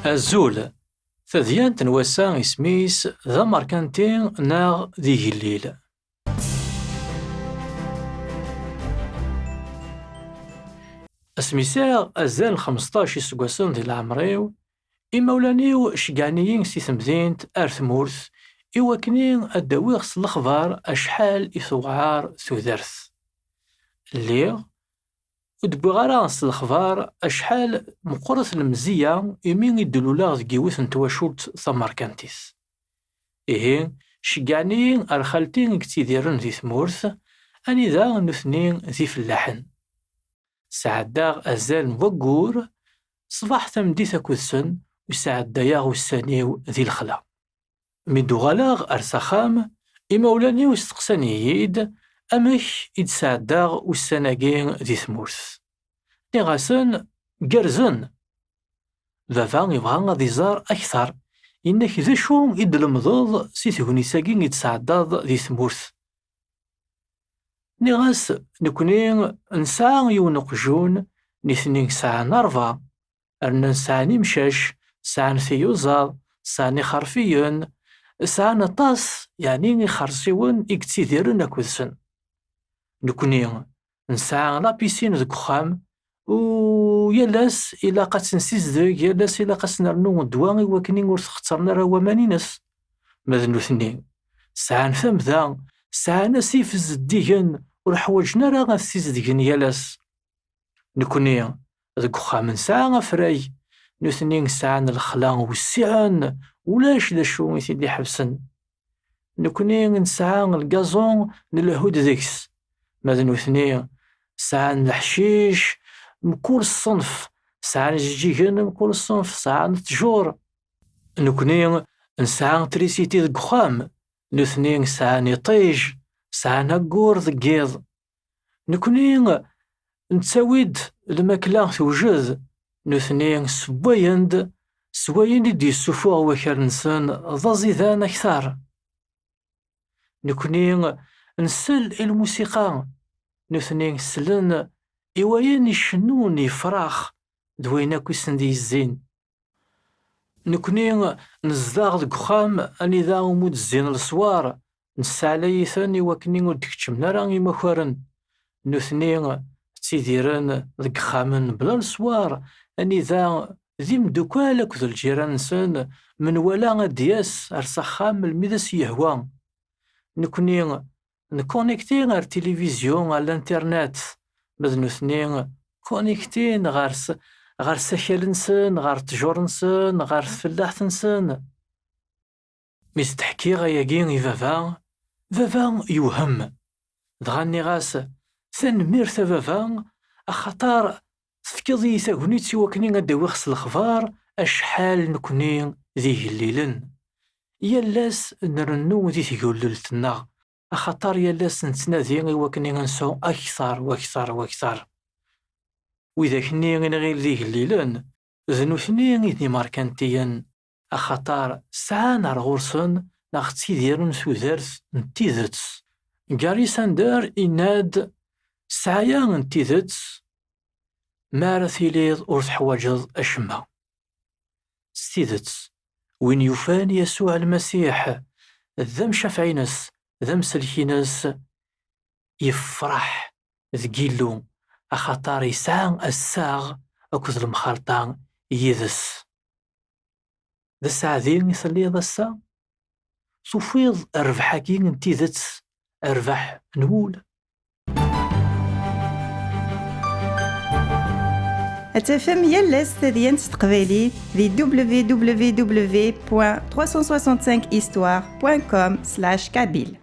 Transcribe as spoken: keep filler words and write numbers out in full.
Azul. Tadyant n wass-a isem-is d amerkanti neɣ d igellil. Asmi sɛiɣ azal n xmesṭac iseggasen di leɛmer-iw, imawlan-iw ceggɛen-iyi si temdint ar tmurt i wakken ad d-awiɣ s lexbar acḥal i tewɛer tudert. Lliɣ ur d-wwiɣ ara s lexbar acḥal meqqret lemzeyya imi i d-luleɣ deg yiwet n twacult tamerkantit. Ihi, ceggɛen-iyi ar xalti i yettidiren di tmurt, anida nutni d ifellaḥen. Sɛeddaɣ azal n waggur, ṣṣbeḥ tameddit akked-sen, u sɛeddayeɣ ussan-iw di lexla. Mi d-uɣaleɣ ar s axxam, imawlan-iw steqsan-iyi-d amek i d-sɛeddaɣ ussan-agi di tmurt. Nniɣ-asen gerrzen. Baba yebɣa ad iẓer akteṛ, yenna-k d acu i d-tlemdeḍ si tegnit-agi i d-tesɛeddaḍ di tmurt? Nniɣ-as, nekni nesɛa yiwen uqjun, nitni sɛan ṛebɛa, rnan sɛan imcac, sɛan tiyuẓaḍ, sɛan ixerfiyen, sɛan aṭas, yeɛni ixerṣiwen i yettidiren akked-sen. Nekni nesɛa la piscine deg uxxam, u yal ass ilaq ad tt-nsizdeg, yal ass ilaq ad s-nernu ddwa i wakken ur txettren ara waman-ines. Ma d nutni, sɛan tamda, sɛan asif zeddigen, ur ḥwaǧen ara ad t-sizdgen yal ass. Nekni, deg uxxam nesɛa afrag, nutni sɛan lexla wessiɛen, ulac d acu i t-id-iḥebsen. Nekni nesɛa lgaẓu nlehhu-d deg-s, ma d nutni sɛan leḥcic mkul ṣṣenf, sɛan ijeǧǧigen mkul ṣṣenf, sɛan ttjur. Nekni nesɛa trisiti deg uxxam, nutni sɛan iṭij, sɛan aggur deg yiḍ. Nekni nettawi-d lmakla tewjed, nutni ssewwayen-d, sswayen i d-yessufuɣ wakal-nsen d aẓidan akteṛ. Nekni nsell i lmusiqa, nutni sellen i wayen icennun yefrax d wayen akk i sen-d-yezzin. Nekni nezdeɣ deg uxxam anida umi d-zzin leswar, nesseɛlay-iten i wakken ur d-keččmen ara imakaren. Nutni ttidiren deg ixxamen bla leswar, anida d imdukal akked lǧiran-nsen, menwala ad d-yas ar s axxam melmi d as-yehwa. Nekni nkunekti ar tilivizyu, ar l'internet, ma d nutni kunektin ɣer s-, ɣer sakal-nsen, ɣer ttjur-nsen, ɣer tfellaḥt-nsen. Mi s-d-ḥkiɣ ayagi i baba, baba yewhem. Dɣa nniɣ-as, tanemmirt a baba, axaṭer tefkiḍ-iyi tagnit i wakken ad d-awiɣ s lexbar acḥal nekni d igellilen. Yal ass nrennu di tgullelt-nneɣ, axaṭer yal ass nettnadi i wakken ad nesɛu akteṛ, u akteṛ, u akteṛ. Widak-nni i nɣil d igellilen, d nutni i d imerkantiyen, axaṭer sɛan ar ɣur-sen neɣ ttidiren tudert n tidet. Gary Sander yenna-d, ssɛaya n tidet, mi ara tiliḍ ur teḥwaǧeḍ acemma. S tidet, win yufan Yasuɛ Lmasiḥ d amcafeɛ-ines, d amsellek-ines, yefreḥ deg Yillu, axaṭer yesɛa assaɣ akked lemxalṭa yid-s. D aseɛdi i telliḍ ass-a? Tufiḍ rrbeḥ-agi n tidet, rrbeḥ n wul? Ad tafem yal ass tadyant s teqbaylit di w w w point trois cent soixante-cinq histoire point com slash kabyle.